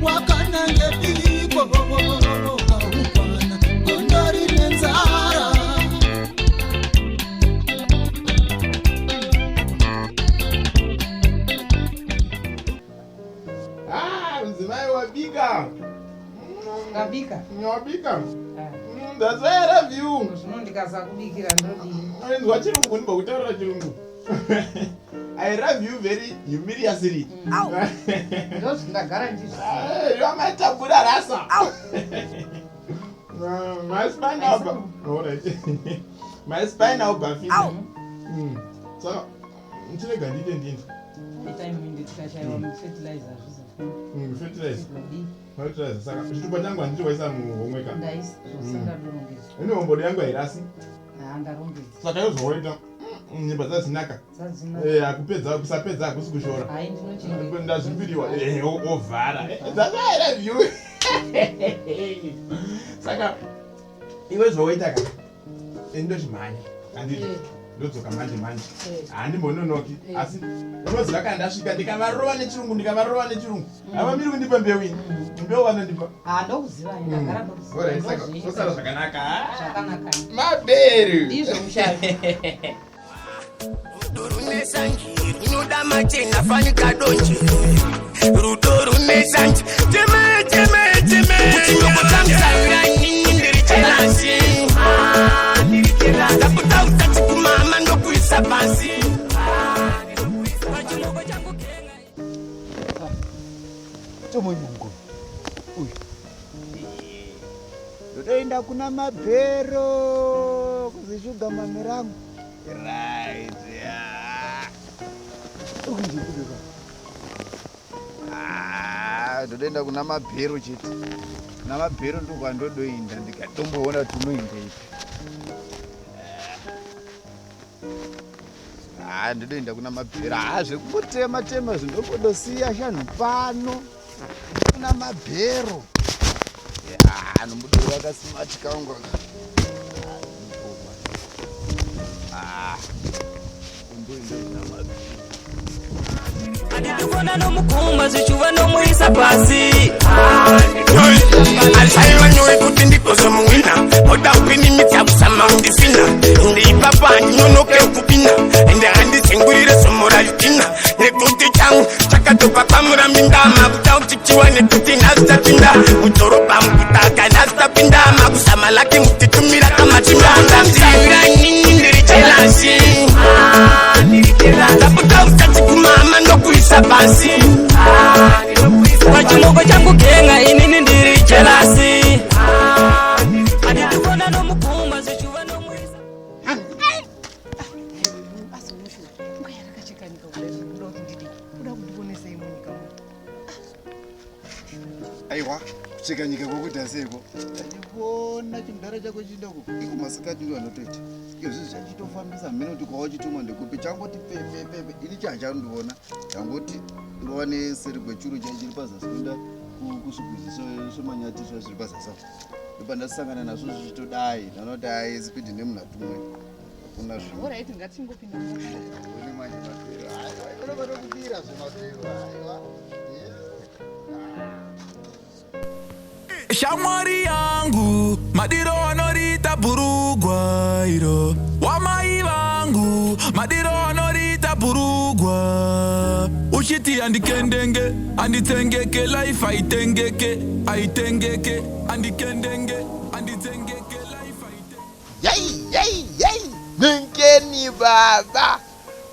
Wakanangepiko kaukwana gondo rine nzara. Ah, mudzimai wabika. Wabika? Wabika. Ah. That's why I love you. Zvino ndikasakubikira ndodii? Inzwa chirungu ndibva chirungu. I love you very humiliously. Ndozvindagara ndizvo. Ah, you are my tabula rasa. My spine up. All right. My spine up bafina. Saka ndinega ndiite ndini. Itai minde tikashaiwa fertilizer hazvizofuni. Fertilizer. Zvodii? Fertilizer. Saka chitupa changu handiti waisa muhomwe ka. Ndaisa zvose ndadorongedza. Ine hombodo yangu hairasi. Haa ndarongedza. Saka yozvoita nyemba dzazinaka. Dzadzina. Eh, akupedza kusapedza hakusi kushora. Hai ndinochengeta. Ndazvimbiriwa eh, ovhara. That's why I love you. Saka iwe zvoita ka. Ndochimhanya. Handiti ndodzoka manje manje. Handimbononoki asi unoziva kana ndasvika ndikavarova nechirungu ndikavarova nechirungu. Havamiri kundipa mbeu ini. Mbeu vanondipa. Haa ndokuzivai ndagara ndokuziva. Alright, saka tosara zvakanaka. Zvakanaka. Mabheru. Ndizvo mushavi. Rudo rune sanji runoda machena fanika donje rudo rune sanji cheme cheme cheme kuchinokutsamsaura inini ndiri chelasi ndakuta usati kumama ndokuisa pasi pachimoko changu kenga Tomunyungu uyu ndotoenda kuna mabhero kuzishuga mame rangu right yeah. Ukunjikuduka Ah, ndotoenda kuna mabhero chete kuna mabhero ndokwandodoinda ndikatomboona kuti unoinda ipi. Ah, ndotoenda kuna mabhero. Ah, zvekungotema tema zvindombodosiya shanhu pano kuna mabhero. Ya, nombodora kasimati kangu aka. Ah, ndoenda kuna mabhero. Andidikona nomukumba zvichuva nomuisa pasi. Alisaiwa nyore kuti ndikozomuwina oda kupinimidza kusama undifina ende ipapa handinonoke kupinda ende handizengurire somo razvitina nekuti changu chakatopa kwamuraminda makuta uchichiwa nekuti nhasi tapinda mudhorobha mukutaka nhasi tapinda makusama laki mutitumira kamachimba inini ndiri chelasi ndaputa usati kumama ndokuisa pasi Pachimoko changu kenga inini ndiri jelasi. Andidikona nomukumba zvichuva nomuisa. Asi unoshuwa nguva yarakachekanyika kudai kuda kuti ndidii? Kuda kundionesei munyika muno? Aiwa, kucheka nyika kwokuita seiko tachikuona chimudhara chako chiinda ku iko masikati ndo anotoita izvi zvachitofambisa mhene kuti kwawachitumwa ndekupi changoti pepepepe ini chachandiona changoti rova neseri kwechuru chai chiri pazasi kuenda kusvigwizi swemanyati sva zviri pazasi apo ndopandasangana nazvo zvichitodai ndaona kuti ai spidi nemunhu atumwe hakuna zvimwe. Alright, ngatingopinda. Une manje mabhero aiwa inofanira zvemabhero aiwa. Shamwari yangu madiro anorita bhurugwa iro wamai vangu madiro anorita bhurugwa uchiti andikendenge anditsengeke life aitengeke aitengeke andikendenge anditsengeke life aitengeke. Yai yai yai ninkeni baba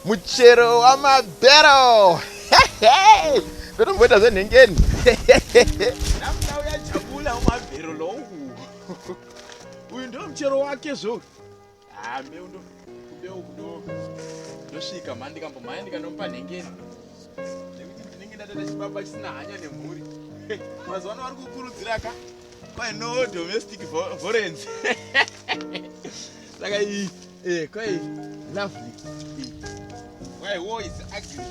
muchero wamabhero ndotomboita zvenhengeni namna uyajabula umabhero lowu uyu ndo muchero wake zvo. Ah, mbeu ndo mbeu kudo ndosvika mhani ndikambomhanya ndikanomupa nhengeni nekuti ndinenge ndatoita chibaba chisina hanya nemhuri. Mazuva ano vari kukurudzira ka kwai no domestic violence. Saka iyi kwai lovely. Why war is ugly,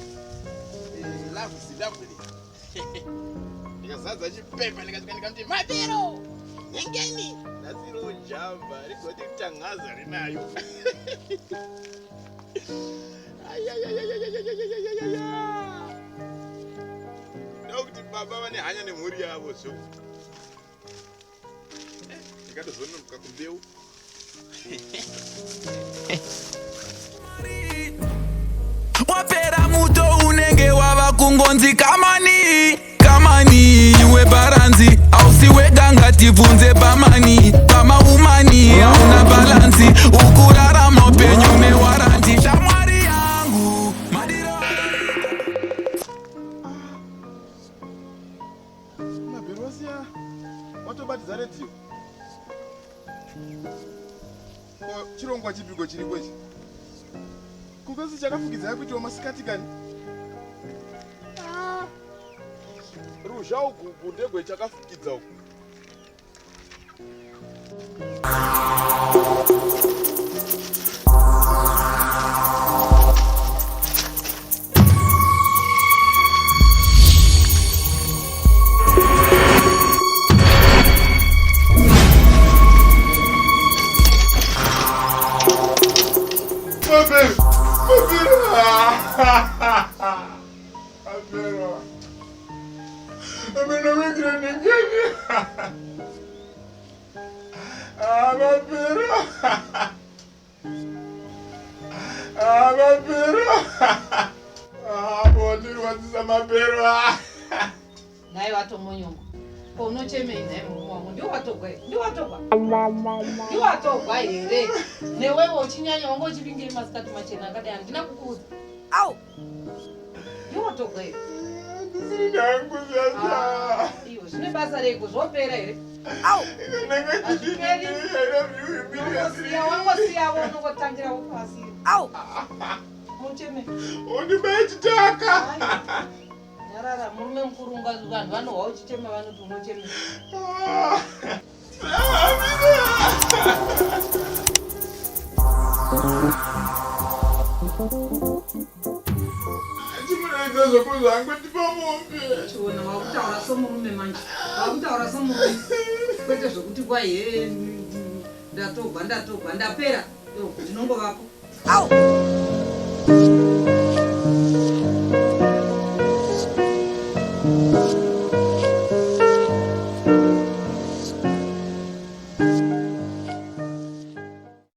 love is lovely. Ndikazadza chipepa ndikasvika ndikamuti mabhero nhengeni nhasi jamba rigoti tangaza rinayo. Ayayayayayayayayayaya ndokuti baba. Baba vane hanya nemhuri yavo zvo. Ndikatozononoka kumbeu. Wapera muto unenge wava kungonzi kamani kamani iwe bharanzi hausi wega ngatibvunze pamani pamaumani hauna bhalansi ukurarama upenyu newaranti shamwari yangu madiro Mabhero wasiya watobatidza redhiyo. Ko chirongwa chipiko chiriko ichi? Kukosi chakafukidza yakuitiwa masikati kani? Ah, ruzha uku ndegwe chakafukidza uku. Mabhero! Mabhero! Mabhero! Amena wekira ndengeni. Ah, mabhero! Ah, mabhero! Ah, bondirwadzisa mabhero. Nhai vatomonyongo ko unochemei nhai murume wangu ndiwo watogwa here ndiwo watogwa ndiwo watogwa here newewo uchinyanya wanga uchivingei masikati machena akadai handina kukuudza au ndiwo watogwa here Ndisiri ndangu sasa. Ah, iwe zvine basa reiko zvopera here au hazviperi unongosiya wangosiyawo unongotangirawo pasi au mucheme Undibaye chitaka. Nyarara murume mukuru unga vanhu vanohwa uchichema vanoti unochema. Chimunoita zvokuzvangu ndipa mombe. Chiona wakutaura somurume manje. Wakutaura somurume. Kwete zvokuti kwai he ndatogwa ndatogwa ndapera. Ndinongovapo. Au!